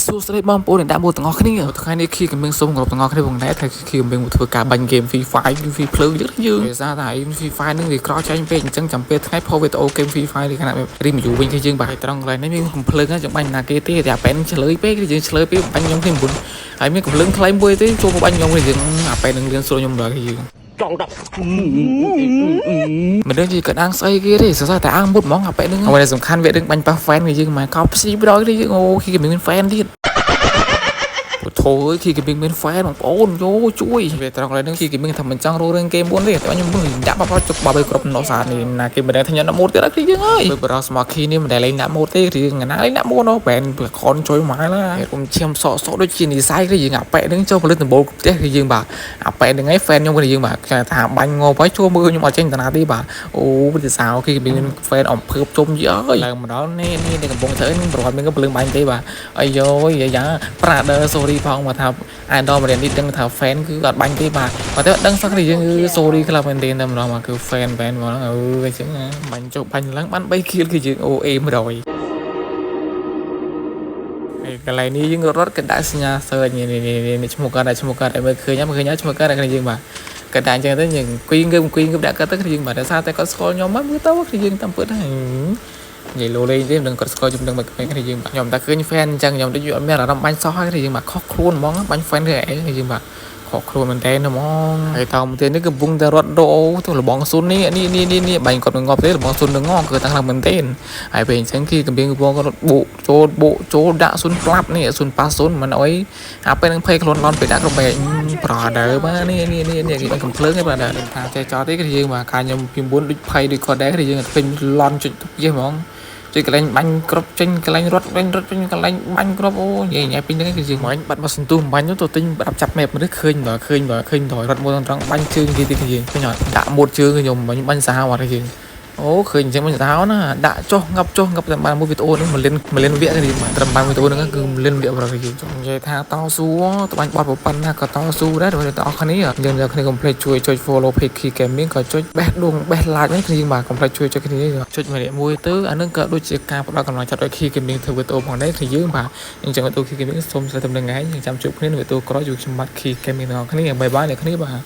សួស្តីបងប្អូនអ្នកដាក់មួយទាំងអស់គ្នាថ្ងៃនេះខីកំពីងសូមគោរពទាំងអស់គ្នាផងដែរថាខីកំពីងមកធ្វើការបាញ់ហ្គេម Free Fire Free ភ្លើងយើងយើងដោយសារតែ Free Fire នឹងវាក្រចេញពេកអញ្ចឹងចាំពេលថ្ងៃផុសវីដេអូហ្គេម Free Fire នេះខណៈ review វិញគឺយើងបាទត្រង់កន្លែងនេះមានកំភ្លើងចាំបាញ់ណាគេទេតែអាប៉ែនឆ្លើយពេកគឺយើងឆ្លើយពេកបាញ់ខ្ញុំគ្នាមុនហើយមានកំភ្លើងថ្លៃមួយទេចូលមកបាញ់ខ្ញុំគឺយើងអាប៉ែននឹងលឿនស្រួលខ្ញុំដល់គឺយើង ចង់ដាក់ មិនដឹងជាកដាងស្អីគេទេសរសើរតែអាងមុតហ្មងអាប៉ែនឹងអ្វីដែលសំខាន់វារឿងបាញ់ប៉ះ fan គឺយើងមកកោបស៊ីបដល់គឺយើងអូគេមាន fan ទៀត ពុទ្ធអើយគីគេមាន fan បងប្អូនយោជួយវាត្រង់កន្លែងហ្នឹងគីគេមានថាមិនចង់រករឿងគេមុនទេតែខ្ញុំមើលដាក់បបជុកបបឲ្យគ្រប់ណោសានេះណាគេមិនដឹងថាខ្ញុំដាក់ម៉ូតទៀតគឺយើងអើយបើបរោស្មាគីនេះមិនដែលលេងដាក់ម៉ូតទេគឺណាលេងដាក់ម៉ូតនោះបែនខនជួយមកឡាគុំឈាមសក់សក់ដូចជានិស័យគឺយើងអាប៉ែហ្នឹងចូលផលិតដំបូលផ្ទះគឺយើងបាទអាប៉ែហ្នឹងឯង fan ខ្ញុំគឺយើងបាទគេថាបាញ់ងប់ហើយចូលមើលខ្ញុំអត់ចេញតាណាទេបាទអូវិទ្យាសាគេមាន fan អំភើបជុំយីអើយឡើងមកដល់នេះនេះកំពុងធ្វើនឹងប្រវត្តិមានក៏ភ្លើងបាញ់ទេបាទអាយយយ៉ា brother sorry ផងមកថាអាយដល់ម្នាក់នេះដឹងថា fan គឺអត់បាញ់ទេបាទបើតែអត់ដឹងសោះគឺយើងគឺ sorry ខ្លះមែនទេតែម្ដងមកគឺ fan fan ហ្មងអឺអញ្ចឹងបាញ់ចុះបាញ់ឡើងបាន3 kill គឺយើងអូអេ100ហើយកន្លែងនេះយើងរត់ក៏ដាក់សញ្ញា search នេះនេះនេះឈ្មោះគាត់ដែរឈ្មោះគាត់ឲ្យមើលឃើញមើលឃើញឈ្មោះគាត់ដែរគ្នាយើងបាទក៏ដាក់អញ្ចឹងទៅយើងអង្គុយងើបអង្គុយងើបដាក់គាត់ទៅគ្នាយើងបាទដោយសារតែគាត់ស្គាល់ខ្ញុំមកមើលទៅគ្នាយើងតាមពិតហ្នឹងនិយាយលោលេងទេមិនដឹងគាត់ស្គាល់ខ្ញុំដឹងមកគ្នាយើងបាទខ្ញុំតែឃើញ fan អញ្ចឹងខ្ញុំដូចអត់មានអារម្មណ៍បាញ់សោះហើយគ្នាយើងបាទខុសខ្លួនហ្មងបាញ់ fan ឬអីគ្នាយើងបាទខុសខ្លួនមែនតើហ្មងហើយតមកទៀតនេះកំពុងតែរត់ដូទៅលបងស៊ុននេះនេះនេះនេះបាញ់គាត់នឹងងាប់ទេលបងស៊ុននឹងងគឺតាំងឡើងមែនទេហើយពេលអញ្ចឹងគេកំពុងកំពុងគាត់រត់បុកចូលបុកចូលដាក់ស៊ុនផ្លាប់នេះស៊ុនប៉ាស៊ុនមិនអុយអាពេលនឹងភ័យខ្លួនឡន់ពេលដាក់គ្រប់បែក brother បាទនេះនេះនេះនេះគេបាញ់កំភ្លើងឯង brother ថាចេះចោលទេគឺយើងបាទកាខ្ញុំពីមុនដូចភ័យដូចគាត់ដែរគឺយើងឃើញឡន់ចុចទុកយេហ្មងចុចកន្លែងបាញ់គ្រប់ចេញកន្លែងរត់វិញរត់វិញកន្លែងបាញ់គ្រប់អូនិយាយញ៉ៃពេញហ្នឹងគឺយើងមកបាត់មកសន្ទុះបាញ់ទៅទិញប្រាប់ចាប់ map មនុស្សឃើញដល់ឃើញដល់ឃើញដល់រត់មួយត្រង់បាញ់ជើងគេទីគឺយើងឃើញអត់ដាក់មួតជើងខ្ញុំបាញ់សាហាវអត់ទេយើងអូឃើញអញ្ចឹងមិនសាហាវណាដាក់ចុះងាប់ចុះងាប់តែបានមួយវីដេអូហ្នឹងមួយលិនមួយលិនវគ្គនេះត្រឹមបានវីដេអូហ្នឹងគឺមួយលិនវគ្គប្រហែលយើងចង់និយាយថាតស៊ូទៅបាញ់បត់ប៉ុណ្ណាក៏តស៊ូដែរដល់អ្នកគ្នាយើងអ្នកគ្នាកុំភ្លេចជួយចុច follow page Key Gaming ក៏ចុចបេះដូងបេះ like ហ្នឹងគ្នាយើងបាទកុំភ្លេចជួយចុចគ្នាចុចម្នាក់មួយទៅអានឹងក៏ដូចជាការផ្ដល់កម្លាំងចិត្តឲ្យ Key Gaming ធ្វើវីដេអូផងដែរគ្នាយើងបាទអញ្ចឹងវីដេអូ Key Gaming សូមស្ដាប់តំណែងឯងចាំជួបគ្នានៅវីដេអូក្រោយជួបខ្ញុំបាទ Key Gaming ទាំងអស់គ្នាbye bye អ្នកគ្នាបាទ។